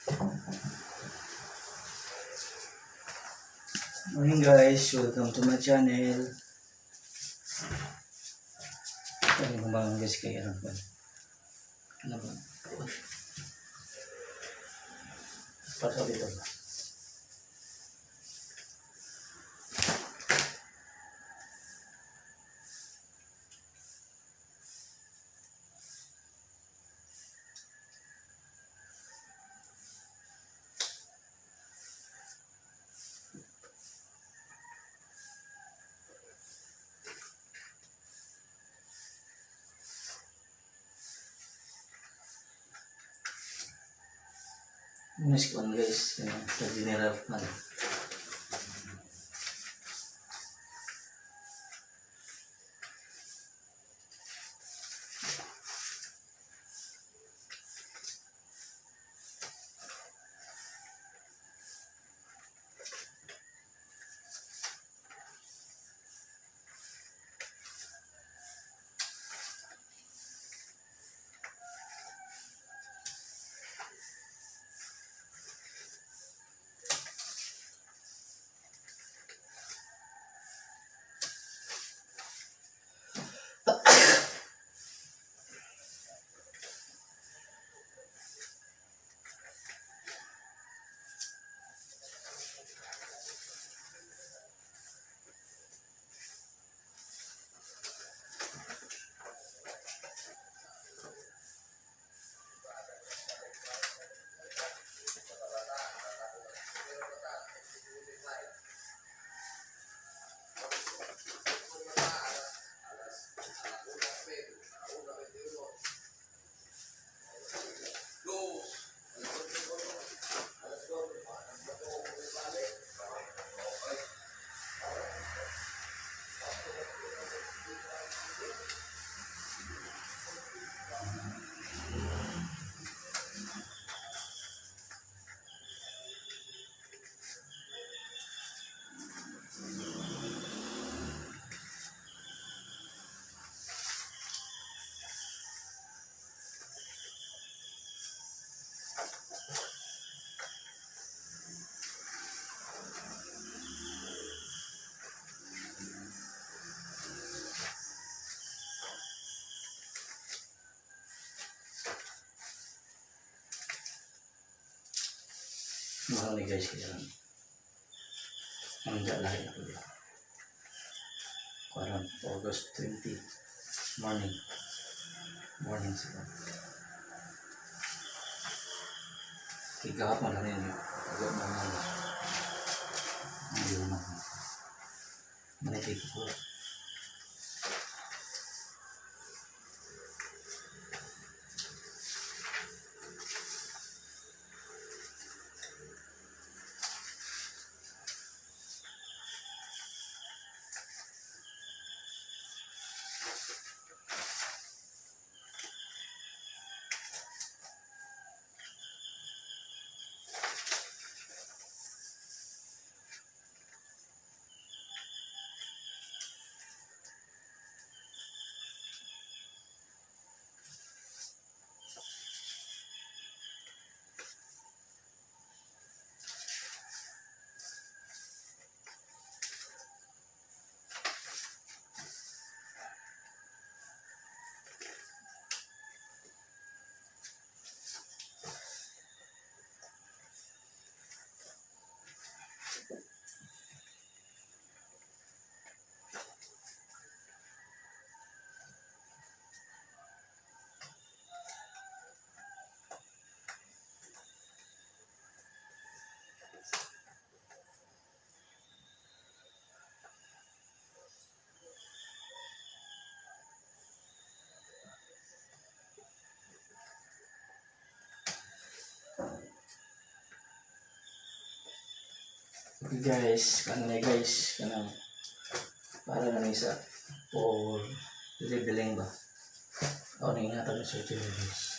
Morning guys, welcome to my channel. Ito yung mga guys kay ano ba? Ano ba? Pasok dito ba? Miss ko guys, yun, sa general fund. Mahal ni guys kaya lang. Ang lahi na ko dito. Karon August 20 morning. Morning sila. Kigahap man lang yun. Agad man lang. Ang yun ako. Manitig ko. Okay guys, ano na guys, kanang para na ni sa for leveling ba. Ako na ingatan sa guys.